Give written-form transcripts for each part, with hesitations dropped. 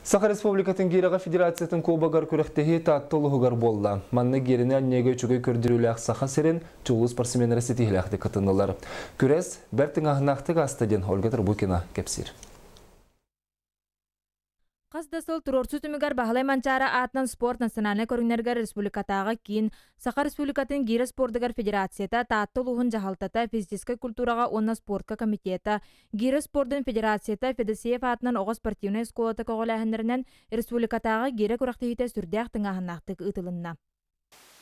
Саха Республикатын Гирэҕэ Федерациятын Кубогар күрэхтэһии Таатта улууһугар буолла. Манна гиэрэни анньыыга үчүгэй көрдөрүүлээх Саха сирин чулуу спортсменнара ситиһиилээхтик кытыннылар. Күрэс бэрт тыҥааһыннаахтык ааста диэн Ольга Трубукина кэпсиир. Хас да сыл туруорсуу түмүгэр Баһылай Манчаары аатынан спорт национальнай көрүҥнэригэр республикатааҕы киин, Саха Республикатын гиирэ спордугар федерацията, Таатта улууһун дьаһалтата, физическэй культураҕа уонна спортка комитета, гиирэ спордун федерацията Федосеев аатынан оҕо спортивнай оскуолата көҕүлээһиннэринэн республикатааҕы гиирэ күрэхтэһиитэ сүрдээх тыҥааһыннаахтык ыытылынна.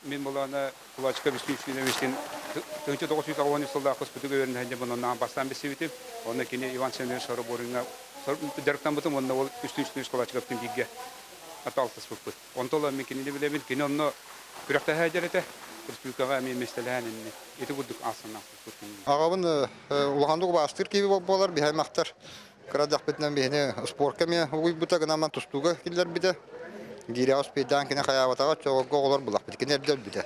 Мин булаана Кулачка Вишневскин 1983 сыллаах кыспытыгы үөрэнэ сылдьан онно бастаан билсибитим. Онно кини Иван Семенович Шароборинга дьарыктаммытым уонна ол үстүү Кулачкаптын бииргэ алтыспыппыт. Онтон мин кинини билэбин. Кини онно күрэхтэһэ сылдьар этэ. Республикаҕа эмиэ миэстэлэһэн инни. Ити курдук аасаннаах Аҕабын улаханнык убаастыыр киһи буолар, биһи аймахтар кыра эрдэхпитинэн биһини спорка эмиэ угуйбута, гынан тустууга киллэрбитэ. Гиирэ успейдаан кини хайаабатаҕа, чоҕорго оҕолор булахпыт. Кини эрдэ өлбүтэ.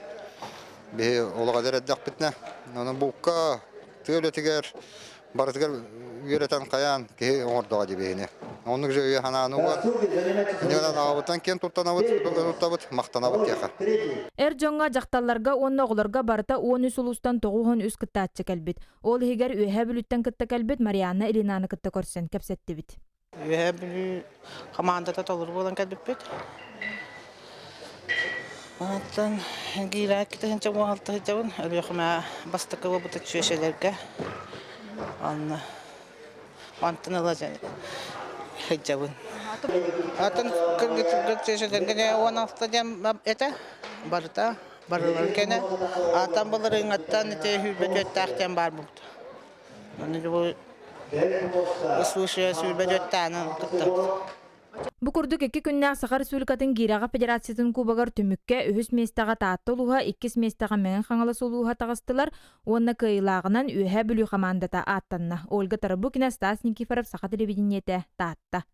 Биһи олох эдэр эрдэхпитинэ, онон булка, тыа үлэтигэр барытыгар үөрэтэн хайаан киһи оҥордоҕо дии биһини. Оннук же өйө санааны уган, иннинэн аҕабыттан киэн туттанабыт, туттабыт, махтанабыт диэхэ. Эр дьоҥҥо, дьахталларга уонна оҕолорго барыта 13 улуустан 93 кыттааччы кэлбит. Ол иһигэр Үөһээ Бүлүүттэн кытта кэлбит Марианна Ильинаны кытта көрсөн кэпсэттибит. Үөһээ Бүлүү хамаандата толору буолан кэлбиппит. Онтон гиирэ китиһинчэ уон сылдьабын. Өлүөхүмэ бастакы буолбута чүөчэлэргэ. Онно онтон ыла сылдьабын. Атын кыргыттарга чүөчэлэргэ 16 диэн этэ барыта барыларын кэнэ. Аатан былырыыҥҥаттан ити сүүрбэ түөртээх диэн баар буолбута. Аны бу сүүрбэ түөртээҕинэн кытта. Бу курдук икки күннээх Саха Республикатын Гиирэҕэ Федерациятын Кубогар түмүккэ үһүс миэстэҕэ Таатта улууһа, иккис миэстэҕэ Мэҥэ Хаҥалас улууһа таҕыстылар уонна кыайыылааҕынан Үөһээ Бүлүү хамаандата ааттанна. Ольга Тарабукина, Стас Никифоров, Саха телевидениетэ, Таатта.